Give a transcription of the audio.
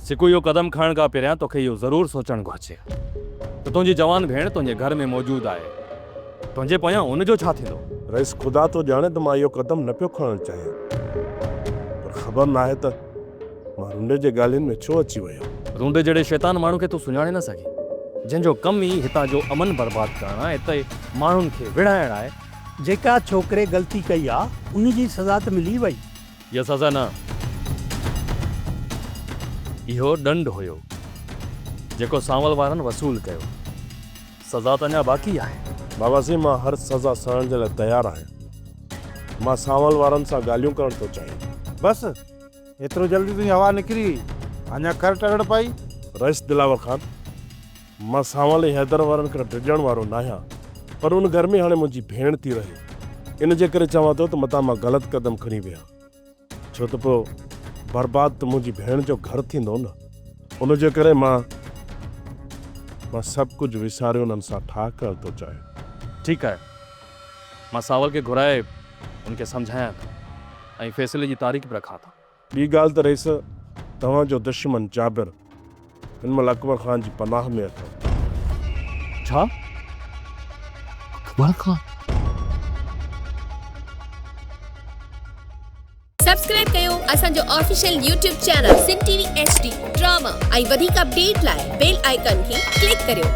سڪو اهو قدم کڻڻ کان پهريان توکي اهو ضرور سوچڻ گهرجي ته تنهنجي جوان ڀيڻ تنهنجي گهر ۾ موجود آهي، تنهنجي پويان ان جو ڇا ٿيندو؟ رئيس خدا ٿو ڄاڻي ته مان اهو قدم نه پيو کڻڻ چاهيان، پر خبر ناهي ته مان رنڊي جي ڳالهين ۾ ڇو اچي ويو. رونڊي جهڙي شيطان ماڻهو کي تون سڃاڻي نه سگهين، جنهن جو ڪم ئي هتان جو امن برباد ڪرڻ آهي، هتي ماڻهن کي وڙهائڻ آهي. جيڪا ڇوڪري غلطي ڪئي آ، ان جي سزا ته ملي وئي. اها سزا نه، اهو ڏنڊ هيو، جيڪو سانول وارن وصول ڪيو. سزا ته اڃا باقي آهي. بابا سائين مان هر سزا سهڻ جي لاء تيار آهيان. مان سانول وارن سان ڳالهيون ڪرڻ ٿو چاهيان. بس ايترو جلدي تنهنجي هوا نڪري وئي، اڃا ڪر ٽرڙ پائي. رئيس دلاور خان، مان سانول ۽ حيدر وارن کان ڊڄڻ وارو ناهيان، پر ان گهر ۾ هاڻي منهنجي ڀيڻ ٿي رهي، ان جي ڪري چوان ٿو ته متان مان غلط قدم کڻي ويهان، ڇو ته پوء برباد ته منهنجي ڀيڻ جو گهر ٿيندو نه. ان جي ڪري مان مان سڀ ڪجهه وساري انهن سان ٺاهه ڪرڻ ٿو چاهيان. ٺيڪ آهي، مان سانول کي گهرائي ان کي سمجهايان ٿو ۽ فيصلي جي تاريخ به رکان ٿو. ٻي ڳالهه ته رئيس، توهان جو دشمن جابر هن مهل اڪبر خان جي پناهه ۾ اٿو. ڇا؟ اڪبر خان؟ سبسڪرائب ڪيو اسان جو official YouTube channel Sindh T V H D drama ۽ وڌيڪ اپڊيٽ لاء بيل آئيڪان کي ڪلڪ ڪريو.